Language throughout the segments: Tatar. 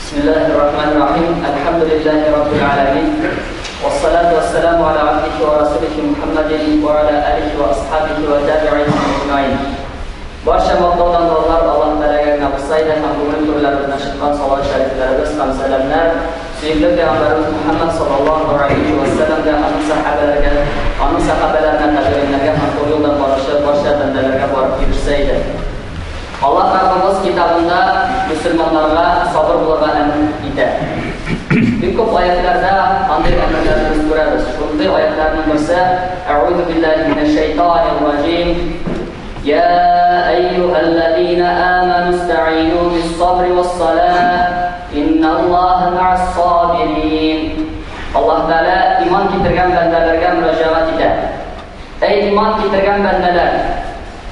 Бисмиллаһир рахманир рахим. Әлхәмдүлиллаһи раббил аламин. Вассалату вассаламу аля абдихи ва расулихи Мухаммадин ва аля алихи ва асхабихи ва табиихи аҗмаин. Барча мактаудан даннар Аллаһ Тәгаләгә генә булса иде һәм күңел түрләребездән чыккан салават шәрифләребез һәм сәламнәр сөекле пәйгамбәребез Мухаммад саллаллаһу алейхи ва сәлламгә, аның сәхабәләргә, аның сәхабәләренә, табигыйннәргә һәм туры юлдан баручы барча бәндәләргә барып ирешсә иде. Аллаһ Раббыбыз китабында мөселманнарга сабыр булырга әмер итә. Бик күп аятларда андый әмерләрне без күрәбез. Шундый аятларның берсе: Әгъузу биллаһи минәш шайтанир раҗим. Я әйюһәлләзина аману истаину бис-сабри вас-салах. Инналлаһа мә'ас-сабирин. Аллаһ Тәгалә иман китергән бәндәләргә мөрәҗәгать итә. Әй иман китергән бәндәләр,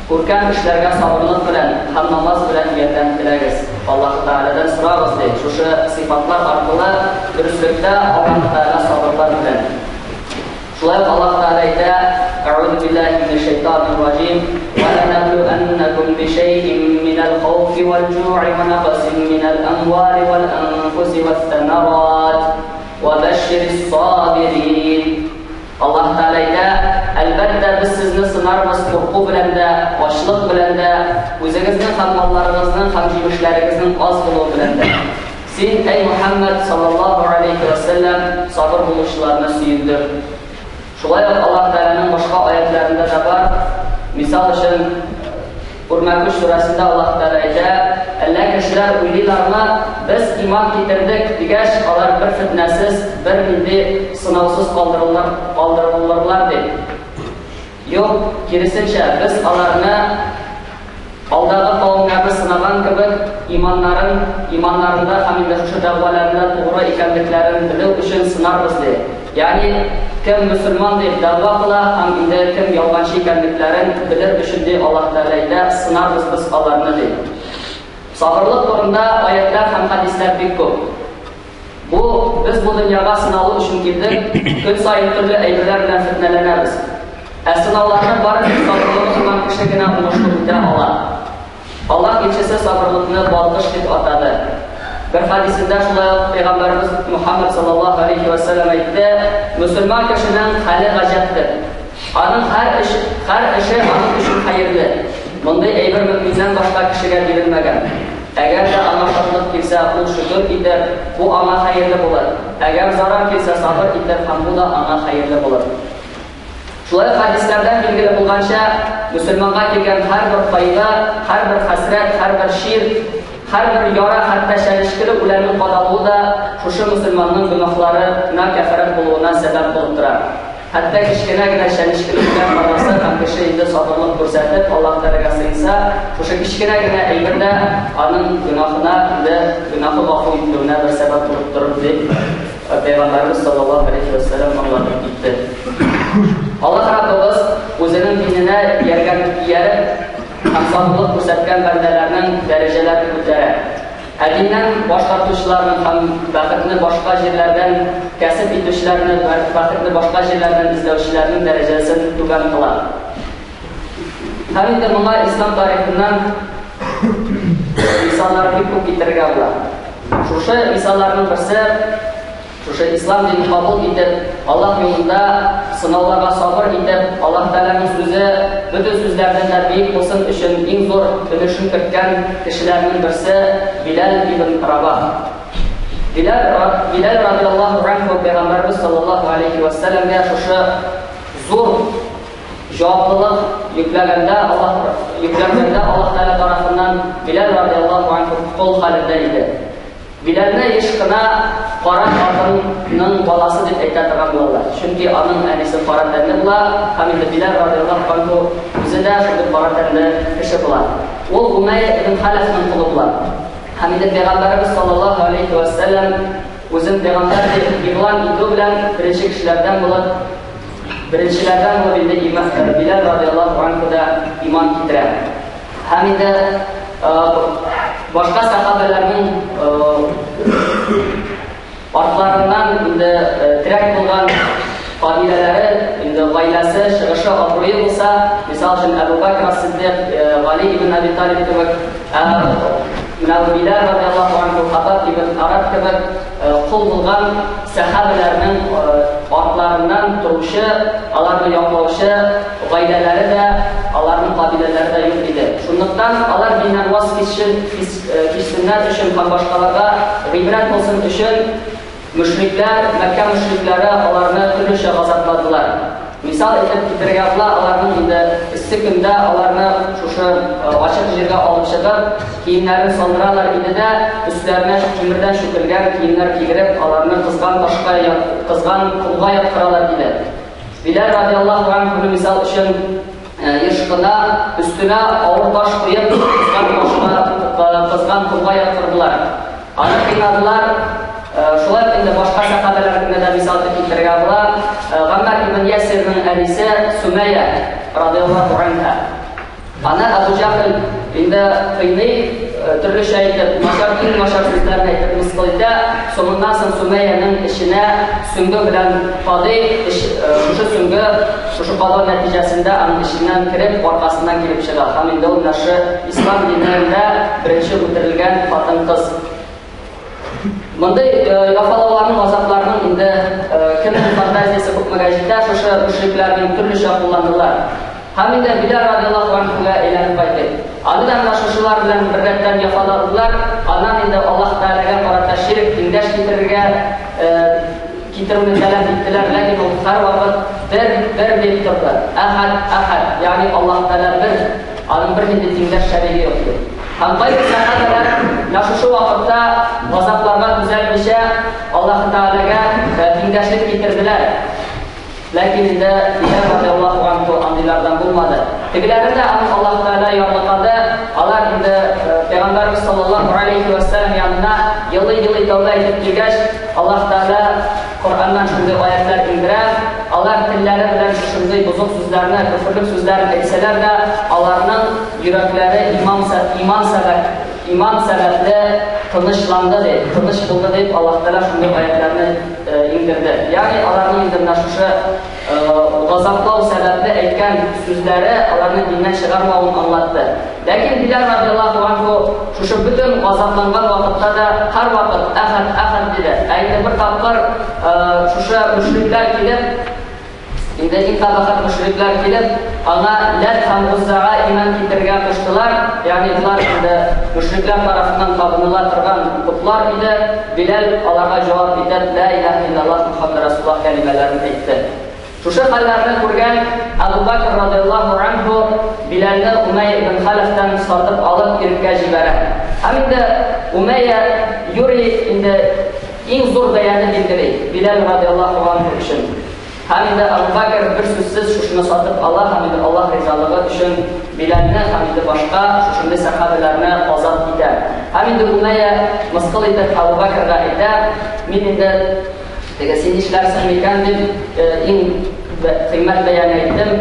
күркәм эшләргә сабырлык белән һәм намаз белән ярдәм теләгез. Аллаһ Тәгаләдән сорагыз, ди. Шушы сыйфатлар аркылы дөреслектә Аллаһ Тәгалә сабырлар белән. Шулай ук Аллаһ Тәгалә әйтә: Әгъузу биллаһи минәш шайтанир раҗим. Ва ланаблуаннакум бишәйин минәл хауфи вал җу'i ва нақсин минәл амвали вал анфуси вас самарат. Ва башширис сабирин. Аллаһ Тәгалә әйтә, Әлбәттә, без сезне сынарбыз курку белән дә, ачлык белән дә, үзегезнең һәм малларыгызның һәм җимешләрегезнең аз булуы белән дә. Син, әй Мухәммәд, саллаллаһу алейһи вә сәлләм, сабыр булучыларны сөендер. Шулай ук Аллаһ Тәгаләнең башка аятьләрендә дә бар. Мисал өчен, Үрмәкүч сүрәсендә Аллаһ Тәгалә әйтә, Әллә кешеләр уйлыйлармы, без иман китердек, дигәч, алар бер фетнәсез, бернинди сынаусыз калдырылыр, калдырылырлар дип. Юк, киресенчә, без аларны алдагы кавемнәрне сынаган кебек, иманнарын, иманнарында һәм инде шушы дәгъваларында тугры икәнлекләрен белү өчен сынарбыз, ди. Ягъни, кем мөселман дип дәгъва кыла һәм инде кем ялганчы икәнлекләрен белер өчен, ди Аллаһ Тәгалә әйтә, сынарбыз без аларны, ди. Сабырлык турында аятлар һәм хәдисләр бик күп. Бу, без бу дөньяга сыналу өчен килдек, көн саен төрле әйберләр белән фетнәләнәбез. Ә сынауларны бары тик сабырлыгы булган кеше генә уңышлы үтә ала. Аллаһ илчесе сабырлыкны балкыш дип атады. Бер хәдисендә шулай ук пәйгамбәребез Мухаммад саллаллаһу алейхи ва саллям әйтте, мөселман кешенең хәле гаҗәптер. Аның һәр эш, һәр эше аның өчен хәерле. Мондый әйбер мөминнән башка кешегә бирелмәгән. Әгәр дә аңа шатлык килсә, ул шөкер итәр, бу аңа хәерле булыр. Әгәр зарар килсә, сабыр итәр һәм бу да аңа хәерле булыр. Шулай ук хәдисләрдән билгеле булганча, мөселманга килгән һәрбер кайгы, һәрбер хәсрәт, һәрбер чир, һәрбер яра, хәтта чәнечкеле үләннең кадалуы да шушы мөселманның гөнаһларына кәфарәт булуына сәбәп булып тора. Хәтта кечкенә генә чәнечкеле үлән кадалса һәм кеше инде сабырлык күрсәтеп, Аллаһ Тәгаләгә сыенса, шушы кечкенә генә әйбер дә аның гөнаһына инде гөнаһы гафу ителүенә бер сәбәп булып торыр дип Пәйгамбәребез саллаллаһу алейһи вә сәлләм аңлатып китте. Аллаһ Раббыбыз үзенең диненә ияргән ияреп һәм сабырлык күрсәткән бәндәләрнең дәрәҗәләрен күтәрә. Ә диннән баш тартучыларның һәм бәхетне башка җирләрдән кәсеп итүчеләрне, бәхетне башка җирләрдән эзләүчеләрнең дәрәҗәсен түбән кыла. Һәм инде моңа ислам тарихыннан мисаллар бик күп китерергә була. Шушы мисалларның берсе, шушы ислам динен кабул итеп, Аллаһ юлында сынауларга сабыр итеп, Аллаһ Тәгаләнең сүзе бөтен сүзләрдән дә бөек булсын өчен иң зур өлешен керткән кешеләрнең берсе Биләл ибн Рабах. Биләл, Биләл радиаллаһу анху пәйгамбәрбез саллаллаһу алейхи ва сәлләмгә шушы зур җаваплылык йөкләгәндә Аллаһ йөкләнгәндә Аллаһ Тәгалә тарафыннан Биләл радиаллаһу анху кол хәлендә иде. Биләлне еш кына кара хатынның баласы дип әйтә торган булалар. Чөнки аның әнисе кара тәнле була һәм инде Биләл радиаллаһу анху үзе дә шундый кара тәнле кеше була. Ул Умәйя ибн Халәфнең колы була. Һәм инде Пәйгамбәребез саллаллаһу алейхи ва сәлләм үзен пәйгамбәр дип игълан итү белән беренче кешеләрдән булып Беренчеләрдән булып инде иман Биләл радиаллаһу анху да иман китерә. Һәм инде башка сахабәләрнең артларыннан инде терәк булган кабиләләре, инде гаиләсе, чыгышы, абруе булса, мисал өчен Әбу Бәкр ас-Сиддик, Гали ибн Әби Талиб кебек, Менә Биләл радиаллаһу анһу, Хаббаб ибн Арат кебек кол булган сәхабәләрнең артларыннан торучы, аларны яклаучы гаиләләре дә, аларның кабиләләре дә юк иде. Шунлыктан алар диннән ваз кичсеннәр өчен һәм башкаларга гыйбрәт булсын өчен мөшрикләр, Мәккә мөшрикләре аларны төрлечә газапладылар. Мисал итеп китерергә була, аларның инде эссе көндә аларны шушы ачык җиргә алып чыгып, киемнәрен салдыралар иде дә, өсләренә тимердән чүкелгән киемнәр кигереп, аларны кызган ташка, кызган комга яткыралар иде. Биләл радиаллаһу анһу мисал өчен еш кына өстенә авыр таш куеп, кызган ташка, кызган комга яткырдылар. Аны кыйнадылар. Шулай ук инде башка сәхабәләрне дә мисал итеп китерергә була. Гаммар ибн Ясирның әнисе Сумәя радиаллаһу анха. Аны Абу Җахл инде кыйный, төрлечә итеп, начар, иң начар сүзләрне әйтеп мыскыл итә. Соңыннан соң Сумәянең эченә сөңге белән кадый, шушы сөңге, шушы кадау нәтиҗәсендә аның эченнән кереп, аркасыннан килеп чыга. Һәм инде ул менә шушы ислам динендә беренче үтерелгән хатын-кыз. Мондый яфалауларның, азапларның инде кемнең фантазиясе күпмегә җитә, шушы мөшрикләрнең төрлечә кулландылар. Һәм инде Биләл радиаллаһу анһуга әйләнеп кайтыйк. Аны да менә шушылар белән беррәттән яфаладылар. Аннан инде Аллаһ Тәгаләгә карата ширк, тиңдәш китерергә китерүне таләп иттеләр, ләкин ул һәрвакыт бер, бер дип торды. Әхәд, әхәд, ягъни Аллаһ Тәгалә бер, аның бернинди тиңдәш шәриге юк дип. Һәм кайбер сәхабәләр менә шушы вакытта газапларга түзәлмичә Аллаһ Тәгаләгә тиңдәшлек китерделәр. Ләкин инде Биләл радиаллаһу анһу андыйлардан булмады. Тегеләрне дә аны Аллаһ Тәгалә ярлыкады. Алар инде Пәйгамбәрбез саллаллаһу алейхи ва саллям янына елый-елый тәүбә итеп килгәч, Аллаһ Тәгалә Коръәннән шундый аятлар иңдерә. Алар телләре белән шушындый бозык сүзләрне, көферлек сүзләрен әйтсәләр дә, аларның йөрәкләре иман иман сәбәп иман сәбәпле тынычланды дип, тыныч булды дип Аллаһ Тәгалә шундый аятларны иңдерде. Ягъни аларның инде менә шушы газаплау сәбәпле әйткән сүзләре аларны диннән чыгармавын аңлатты. Ләкин Биләл радиаллаһу анһу шушы бөтен газапланган вакытта да һәрвакыт әхәд, әхәд диде. Ә инде бер тапкыр шушы мөшрикләр килеп, инде иң кабахәт мөшрикләр килеп, аңа Ләт һәм Гуззага иман китерергә куштылар. Ягъни болар инде мөшрикләр тарафыннан табыныла торган потлар иде. Биләл аларга җавап итеп, Ла илаһа иллаллаһ Мухаммад Расулуллаһ кәлимәләрен әйтте. Шушы хәлләрне күргән Абу Бакр радиаллаһу анһу Биләлне Умәйя ибн Халафтан сатып алып иреккә җибәрә. Һәм инде Умәйя юри инде иң зур бәяне билгели Биләл радиаллаһу анһу өчен. Һәм инде Абу Бакр бер сүзсез шушыны сатып ала һәм инде Аллаһ ризалыгы өчен Биләлне һәм инде башка шушындый сәхабәләрне азат итә. Һәм инде Умәйя мыскыл итеп Абу Бакрга әйтә, мин инде теге син нишләрсең микән дип иң кыйммәт бәяне әйттем,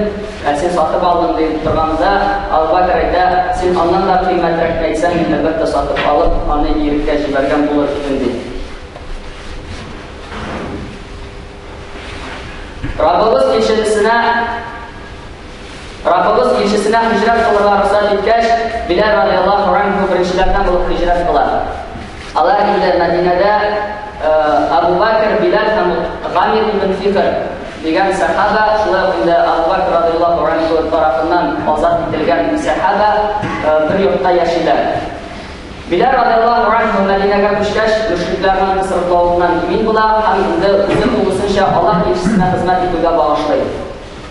ә син сатып алдың дип торганда, Абу Бакр әйтә, син аннан да кыйммәтрәк әйтсәң, мин әлбәттә сатып алып, аны иреккә җибәргән булыр идем ди. Раббыбыз илчесенә Раббыбыз илчесенә һиҗрәт кылырга рөхсәт иткәч, Биләл радиаллаһу анһу беренчеләрдән булып һиҗрәт кыла. Алар инде Мәдинәдә Абу Бакр, Биләл һәм Гамир ибн Фихр дигән сәхаба, шулай ук инде Абу Бакр радиаллаһу анһу тарафыннан азат ителгән сәхаба бер йортта яшиләр. Биләл радиаллаһу анһу Мәдинәгә күчкәч, мөшрикләрнең кысрыклавыннан имин була һәм инде үзен тулысынча Аллаһ илчесенә хезмәт итүгә багышлый.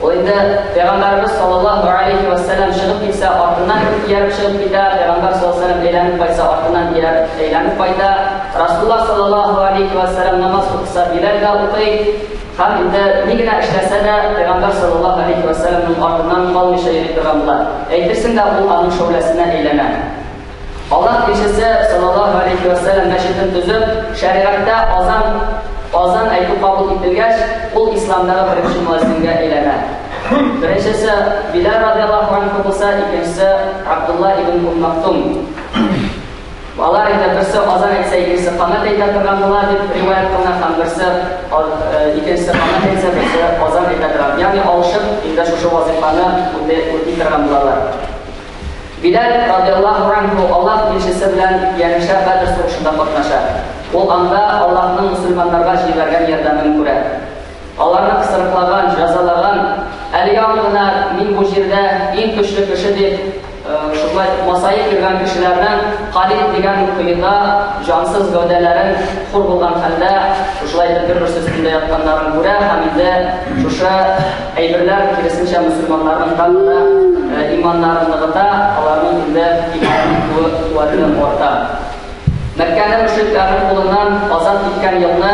Ул инде Пәйгамбәребез саллаллаһу алейхи ва саллям чыгып китсә, артыннан ияреп чыгып китә, Пәйгамбәр саллаллаһу алейхи ва саллям әйләнеп кайтса, артыннан ияреп әйләнеп кайта. Расулуллаһ саллаллаһу алейхи ва саллям намаз укыса, Биләл дә укый. Һәм инде ни генә эшләсә дә, Пәйгамбәр саллаллаһу алейхи ва саллямның артыннан калмыйча йөри торган була. Әйтерсең дә, ул аның шәүләсенә әйләнә. Аллаһ илчесе саллаллаһу алейхи ва саллям мәчетен төзеп, шәригатьтә азан азан әйтү кабул ителгәч, ул исламдагы беренче муәззингә әйләнә. Беренчесе Биләл радиаллаһу анһу булса, икенчесе Абдулла ибн Ум Мактум. Алар инде берсе азан әйтсә, икенчесе камәт әйтә торган була дип риваять кылына һәм берсе икенчесе камәт әйтсә, берсе азан әйтә торган. Ягъни алышып инде шушы вазифаны үти торган булалар. Биләл радиаллаһу анһу Аллаһ илчесе белән янәшә Бәдр сугышында катнаша. Ул анда Аллаһның мөселманнарга җибәргән ярдәмен күрә. Аларны кысрыклаган, җәзалаган, әле яңа гына мин бу җирдә иң көчле кеше дип шулай масаеп йөргән кешеләрнең Халид дигән коеда җансыз гәүдәләрен хур булган хәлдә шушылай итеп бер-берсе өстендә ятканнарын күрә һәм инде шушы әйберләр киресенчә мөселманнарның тагы да иманнарын ныгыта, аларның инде иманының куәте арта. Мәккәне мөшрикләрнең кулыннан азат иткән елны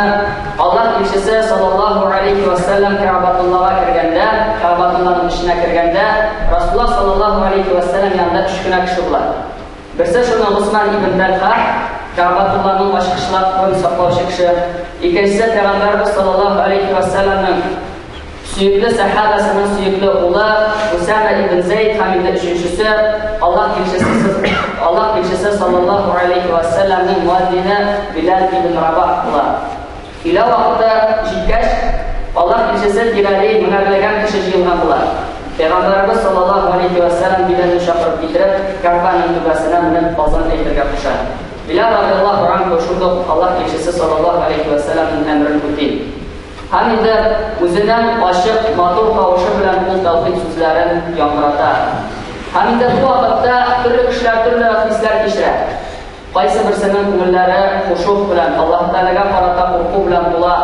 Аллаһ илчесе саллаллаһу алейхи ва саллям Кәгъбатуллага кергәндә, Кәгъбатулланың эченә кергәндә, Расулуллаһ саллаллаһу алейхи ва саллям янында өч кенә кеше була. Берсе шуның Госман ибн Тәлха, Кәгъбатулланың ачкычларын саклаучы кеше. Икенчесе Пәйгамбәрбез саллаллаһу алейхи ва саллямның сөекле сәхабәсенең сөекле улы Усама ибн Зәйд һәм инде өченчесе Аллаһ илчесе Аллаһ илчесе саллаллаһу алейхи ва саллямның муәззине Билал ибн Рабах була. Өйлә вакыты җиткәч, Аллаһ илчесе тирәли меңәрләгән кеше җыелган була. Пәйгамбәребез саллаллаһу алейхи ва саллям Билалне чакырып китереп, Кәгъбәнең түбәсенә менеп азан әйтергә куша. Билал радиаллаһу анһу шундук Аллаһ илчесе саллаллаһу алейхи ва саллямның әмерен үти. Һәм инде үзенең ачык, матур тавышы белән ул тәүхид сүзләрен яңгырата. Һәм инде бу вакытта төрле кешеләр төрле хисләр кичерә. Кайсы берсенең күңелләре хушух белән, Аллаһ Тәгаләгә карата курку белән була.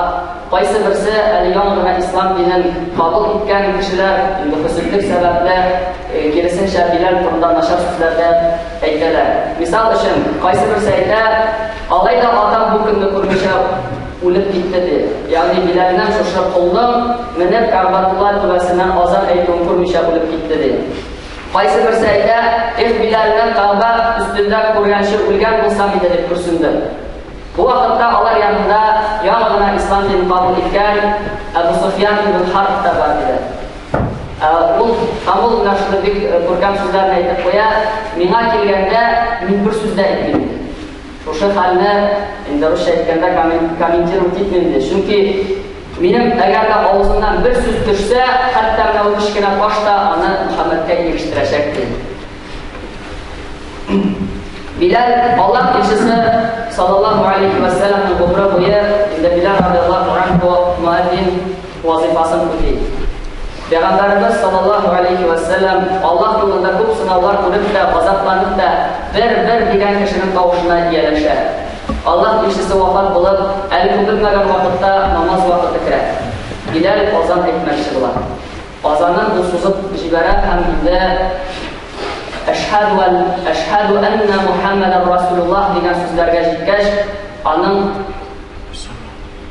Кайсы берсе әле яңа гына ислам динен кабул иткән кешеләр инде хөсетлек сәбәпле, киресенчә Биләл турында начар сүзләр дә әйтәләр. Мисал өчен, кайсы берсе әйтә, алай да атам бу көнне күрмичә үлеп китте ди. Ягъни Биләлнең шушы колның менеп Кәгъбәтулла түбәсеннән азан әйтүен күрмичә үлеп китте ди. Кайсы берсе әйтә, эх, Биләлнең Кәгъбә өстендә күргәнче үлгән булсам иде дип көрсенде. Бу вакытта алар янында яңа гына ислам динен кабул иткән Әбу Суфьян ибн Харб та бар иде. Ул һәм ул менә шундый бик күркәм сүзләрне әйтеп куя, миңа килгәндә мин бер сүз дә әйтмим. Шушы хәлне инде русча әйткәндә комментировать итмим ди. Чөнки минем әгәр дә авызымнан бер сүз төшсә, хәтта менә ул кечкенә таш та аны Мөхәммәдкә ирештерәчәк ди. Биләл Аллаһ илчесе саллаллаһу алейхи ва салламның гомере буе инде Биләл радиаллаһу анһу муәззин вазифасын үти. Пәйгамбәребез саллаллаһу алейхи ва саллям Аллаһ юлында күп сынаулар күреп тә, газапланып та, бер-бер дигән кешенең тавышына ияләшә. Аллаһ илчесе вафат булып, әле күп вакытта намаз вакыты керә. Биләл азан әйтмәкче була. Азанын ул сузып җибәрә һәм инде Әшһәду әшһәду әннә Мухаммадан Расулуллаһ дигән сүзләргә җиткәч, аның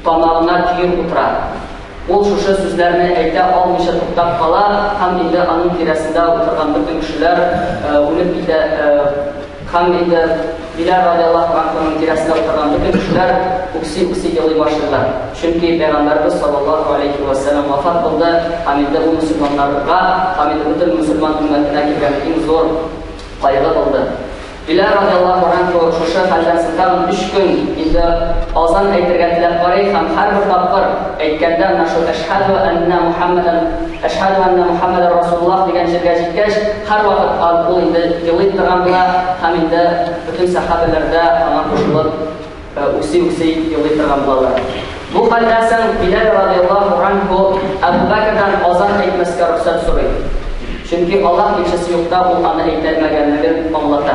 тамагына төер утыра. Ул шушы сүзләрне әйтә алмыйча туктап кала һәм инде аның тирәсендә утырган бөтен кешеләр үлеп китә, һәм инде Биләл радиаллаһу анһуның тирәсендә утырган бөтен кешеләр үкси-үкси елый башлыйлар. Чөнки Пәйгамбәребез саллаллаһу алейхи ва саллям вафат булды һәм инде бу мөселманнарга һәм инде бөтен мөселман өммәтенә килгән иң зур кайгы булды. Биләл радиаллаһу анһу шушы хәлдән соң тагын 3 көн инде азан әйтергә теләп карый һәм һәрбер тапкыр әйткәндә менә шул әшһәду әннә Мухаммадан әшһәду әннә Мухаммадан Расулуллаһ дигән җиргә җиткәч, һәрвакыт ул инде елый торган була һәм инде бөтен сәхабәләр дә аңа кушылып үкси-үкси елый торган булалар. Бу хәлдән соң Биләл радиаллаһу анһу Әбу Бәкрдән азан әйтмәскә рөхсәт сорый. Чөнки Аллаһ илчесе юкта ул аны әйтәлмәгәнлеген аңлата.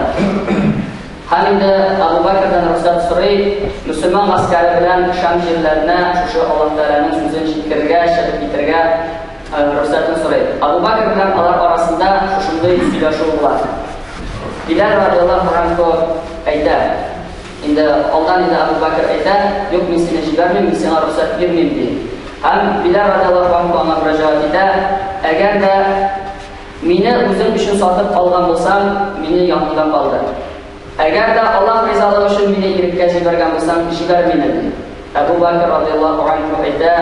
Һәм инде Әбу Бәкрдән рөхсәт сорый, мөселман гаскәре белән Шам җирләренә шушы Аллаһ Тәгаләнең сүзен җиткерергә, чыгып китергә рөхсәтен сорый. Әбу Бәкр белән алар арасында шушындый сөйләшү була. Биләл радиаллаһу анһу әйтә, инде алдан инде Әбу Бәкр әйтә, юк, мин сине җибәрмим, мин сиңа рөхсәт бирмим ди. Һәм Биләл радиаллаһу анһу аңа мөрәҗәгать итә, әгәр дә мине үзең өчен сатып алган булсаң, мине яныңда калдыр. Әгәр дә Аллаһ ризалыгы өчен мине иреккә җибәргән булсаң, җибәр мине ди. Әбу Бәкр радиаллаһу анһу әйтә,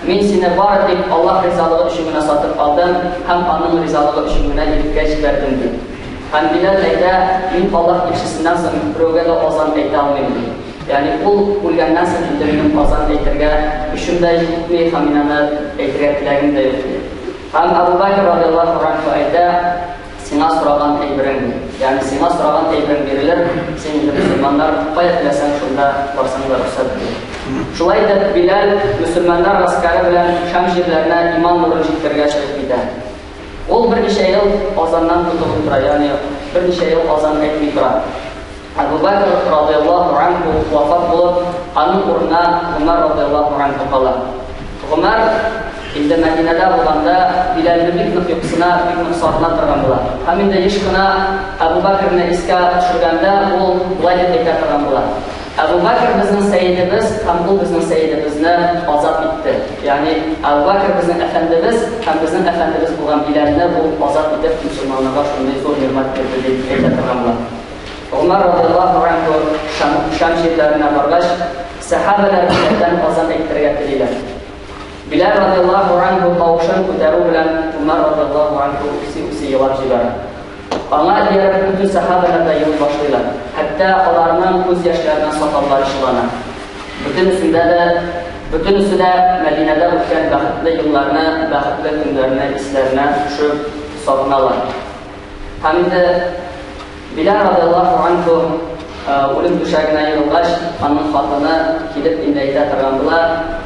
мин сине бары тик Аллаһ ризалыгы өчен генә сатып алдым һәм аның ризалыгы өчен генә иреккә җибәрдем ди. Һәм Биләл әйтә, мин Аллаһ илчесеннән соң берәүгә дә азан әйтә алмыйм ди. Ягъни ул үлгәннән соң инде минем азан әйтергә көчем дә җитми һәм мин аны әйтергә теләгем дә юк ди. Һәм Әбу Бәкр радиаллаһу анһу әйтә, сиңа сораган әйберең ди. Ягъни сиңа сораган әйберең бирелер, син инде мөселманнар кая теләсәң шунда барсаң да рөхсәт, ди. Шулай итеп, Биләл мөселманнар гаскәре белән Шам җирләренә иман нурын җиткерергә чыгып китә. Ул берничә ел азаннан тотылып тора, ягъни берничә ел азан әйтми тора. Әбу Бәкр радыяллаһу анһу вафат булып, аның урынына Гомәр радыяллаһу анһу кала. Гомәр инде Мәдинәдә булганда Биләлне бик нык юксына, бик нык сагына торган була. Һәм инде еш кына Әбу Бәкрне искә төшергәндә ул болай дип әйтә торган була. Әбу Бәкр безнең сәйедебез һәм ул безнең сәйедебезне азат итте. Ягъни Әбу Бәкр безнең әфәндебез һәм безнең әфәндебез булган Биләлне ул азат итеп мөселманнарга шундый зур нигъмәт бирде дип әйтә торган була. Гомәр радыяллаһу анһу Шам, Шам җирләренә баргач, сәхабәләр Биләлдән азан әйттерергә телиләр. Биләл радыяллаһу анһу тавышын күтәрү белән Гомәр радыяллаһу анһу үкси-үкси елап җибәрә. Аңа ияреп бөтен сәхабәләр дә елый башлыйлар. Хәтта аларның күз яшьләреннән сакаллары чылана. Бөтенесендә дә бөтенесе дә Мәдинәдә үткән бәхетле елларны, бәхетле көннәрне исләренә төшереп сагыналар. Һәм инде Биләл радыяллаһу анһу үлем түшәгенә егылгач, аның хатыны килеп инде әйтә торган була,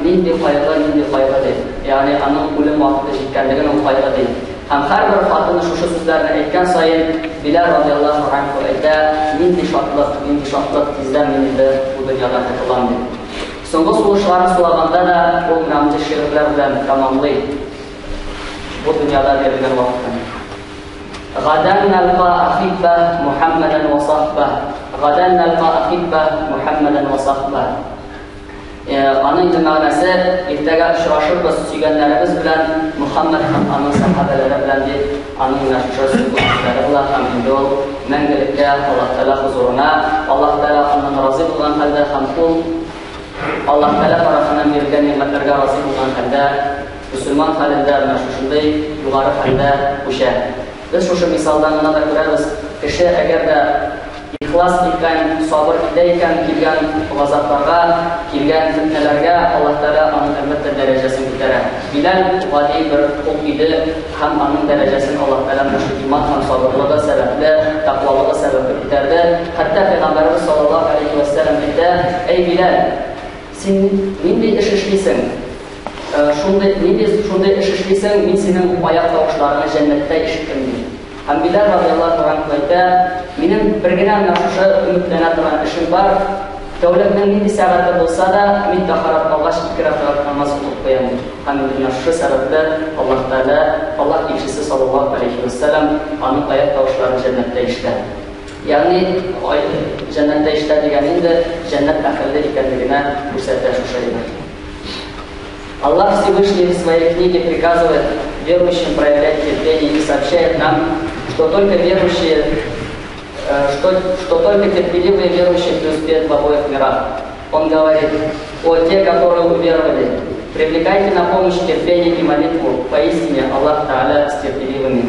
нинди кайгы, нинди кайгы дип. Ягъни аның үлем вакыты җиткәнлеген ул кайгы ди. Һәм һәрбер хатыны шушы сүзләрне әйткән саен Биләл радыяллаһу анһу әйтә, нинди шатлык, нинди шатлык, тиздән мин инде бу дөньядан котылам дип. Соңгы сулышларын сулаганда да ул менә мондый шигырьләр белән тәмамлый бу дөньяда бирелгән вакытын. Гадан налка ахибба Мухаммадан ва сахба. Гадан налка ахибба Мухаммадан ва сахба. Аның инде мәгънәсе иртәгә очрашырбыз сөйгәннәребез белән Мухаммад һәм аның сәхабәләре белән дип аның менә шушы сүзләре була һәм инде ул мәңгелеккә Аллаһ Тәгалә хозурына Аллаһ Тәгалә аннан разый булган хәлдә һәм ул Аллаһ Тәгалә тарафыннан бирелгән нигъмәтләргә разый булган хәлдә мөселман хәлендә менә шушындый югары хәлдә күчә. Без шушы мисалдан гына да күрәбез, кеше әгәр дә ихлас икән, сабыр итә икән, килгән газапларга, килгән фетнәләргә Аллаһ Тәгалә аның әлбәттә дәрәҗәсен күтәрә. Биләл гади бер кол иде һәм аның дәрәҗәсен Аллаһ Тәгалә менә шул иман һәм сабырлыгы сәбәпле, тәкъвалыгы сәбәпле күтәрде. Хәтта Пәйгамбәребез саллаллаһу алейһи вә сәлләм әйтә: "Әй Биләл, син нинди эш эшлисең? Шундый, нинди шундый эш эшлисең, мин синең аяк тавышларыңны җәннәттә ишеттем, ди. Һәм Биләл радыяллаһу анһу әйтә, минем бер генә менә шушы өметләнә торган эшем бар, тәүлекнең нинди сәгате булса да, мин тәһарәт алгач ике рәкәгать намаз укып куям, ди. Һәм инде менә шушы сәбәпле Аллаһ Тәгалә, Аллаһ илчесе саллаллаһу алейһи вә сәлләм аның аяк тавышларын җәннәттә ишетә. Ягъни, җәннәттә ишетә дигән инде җәннәт әһелле икәнлегенә күрсәтә шушы әйбер. Аллах Всевышний в своей книге приказывает верующим проявлять терпение и сообщает нам, что только верующие, что только терпеливые верующие преуспеют в обоих мирах. Он говорит: «О те, которые уверовали, привлекайте на помощь терпение и молитву, поистине Аллах Тааля с терпеливыми».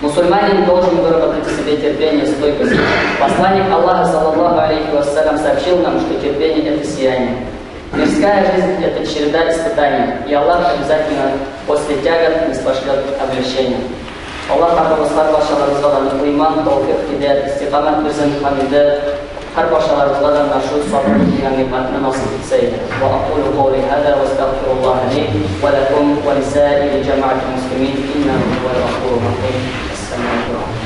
Мусульманин должен выработать в себе терпение и стойкость. Посланник Аллаха, саллаллаху алейхи вассалям, сообщил нам, что терпение – это сияние. Мирская жизнь – это череда испытаний, и Аллах обязательно после тягот не спошлет облегчение. Аллаһ Раббыбыз һәрбарчаларыбызга да ныклы иман, тәүфыйк, һидәят, истикамәт бирсен һәм инде һәрбарчаларыбызга да менә шул сабырлык дигән нигъмәтне насыйп итсә иде. Ва акулу каули һаза ва астагфируллаһа ли ва лакум ва лисаири җәмәгатил муслимин иннәһу һувал гафурур рахим. Ассаламу алейкум.